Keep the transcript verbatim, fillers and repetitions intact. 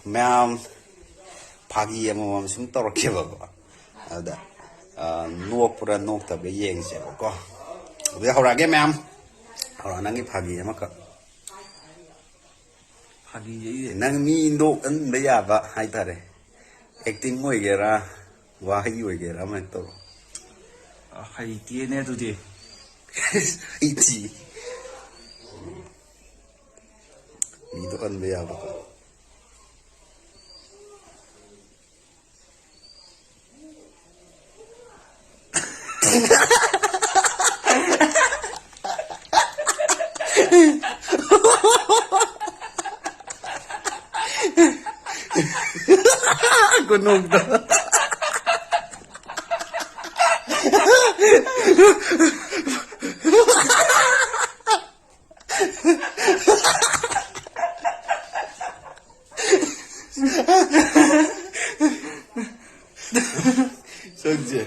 ꯃꯌꯥꯝ, ꯐꯥꯒꯤ ꯑꯃꯃꯝ ꯁꯨꯝ ꯇꯧꯔꯛꯀꯦꯕꯀꯣ꯫ ꯑꯗ, ꯑ, ꯅꯣꯛꯄ꯭ꯔꯥ ꯅꯣꯛꯇꯕ꯭ꯔꯥ ꯌꯦꯡꯁꯦꯕꯀꯣ꯫ ꯑꯗꯨꯗꯤ ꯍꯧꯔꯛꯑꯒꯦ ꯃꯌꯥꯝ꯫ ꯍꯧꯔꯛꯑꯣ, ꯅꯪꯒꯤ ꯐꯥꯒꯤ ꯑꯃꯈꯛ꯫ ꯐꯥꯒꯤꯁꯦ ꯑꯩꯁꯦ ꯅꯪ ꯃꯤ ꯅꯣꯛꯍꯟꯕ ꯌꯥꯕ ꯍꯥꯏꯇꯥꯔꯦ꯫ Acting ꯑꯣꯏꯒꯦꯔꯥ, ꯋꯥꯍꯩ ꯑꯣꯏꯒꯦꯔꯥ, ꯑꯃ ꯇꯧꯔꯣ꯫ ꯑ, ꯍꯩꯇꯦꯅꯦ ꯑꯗꯨꯗꯤ꯫ ꯍꯩꯇꯦ꯫ ꯃꯤ ꯅꯣꯛꯍꯟꯕ ꯌꯥꯕ꯫ ꯈꯨꯅꯣꯛꯇꯣ꯫ ꯁꯛꯁꯦ꯫